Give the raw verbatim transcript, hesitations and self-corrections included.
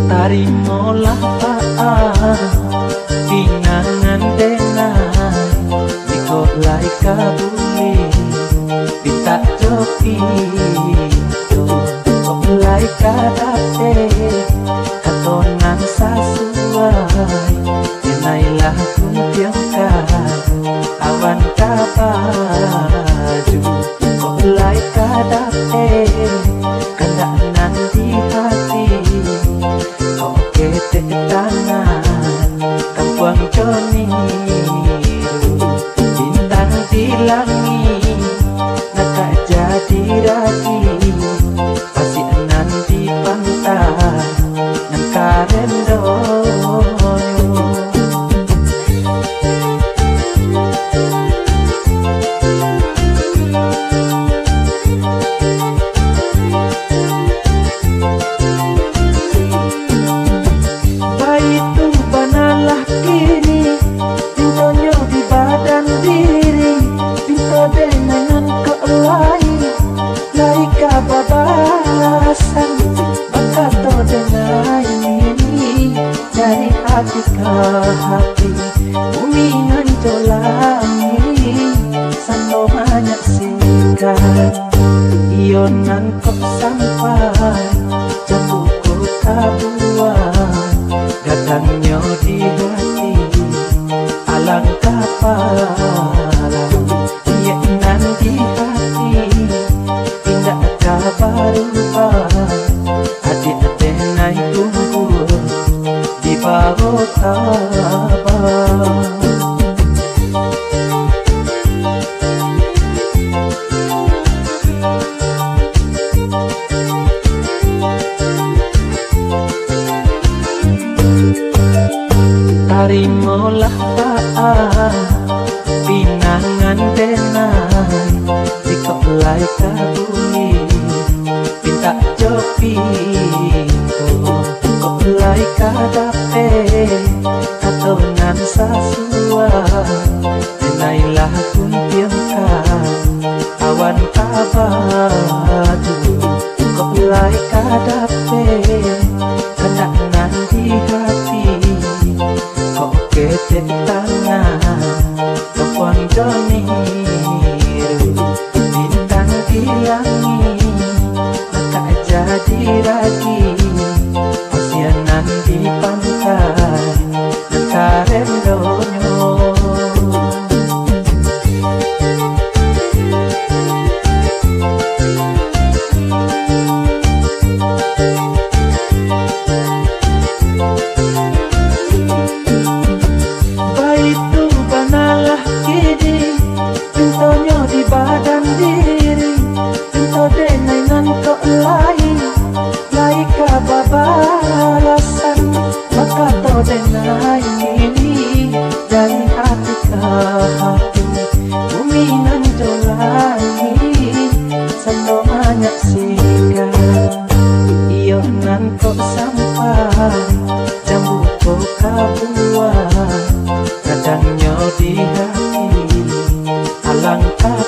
Tarimolah baa pinangan denai, jikok lai ka buliah, pintak jo pinto, kok lai ka dapek kato nan sasuai. Denailah guntiang ka awan ka baju, kok lai ka dapek kandak nan di hati. Kok ketek tangan, tampuang jo niru, bintang di langik, nak ka jadi ragi, pasiak nan di pantai, nan karen donyo. Baitu banalah kini, pintonyo di badan diri, pinto denai nan kok lai, lai ka babalasan, bakato denai nini, dari hati ka hati, bumi nan jo langik, samo manyaksikan. Iyo nan kok sampai, jambu kok tabuang, gadangnyo di hati, alangkah palang. Niaik nan di hati, indak ka barubah, adiak denai tunggu di bawah tabang. Tarimolah baa pinangan denai, jikok lai ka buliah, pintak jo pinto, kok lai ka dapek kato nan sasuai. Denailah guntiang ka awan ka baju, kok lai ka dapek kandak nan di hati. Kok ketek tangan, tampuang jo niru, bintang di langik, nak ka jadi ragi, pasiak nan di pantai, nan karen donyo. Baitu banalah kini, pintonyo di badan diri, pinto denai nan kok lai, lai ka babalasan, bakato denai nini, dari hati ka hati, bumi nan jo langik, samo manyaksikan. Iyo nan kok sampai, jambu kok tabuang, gadangnyo di hati, alangkah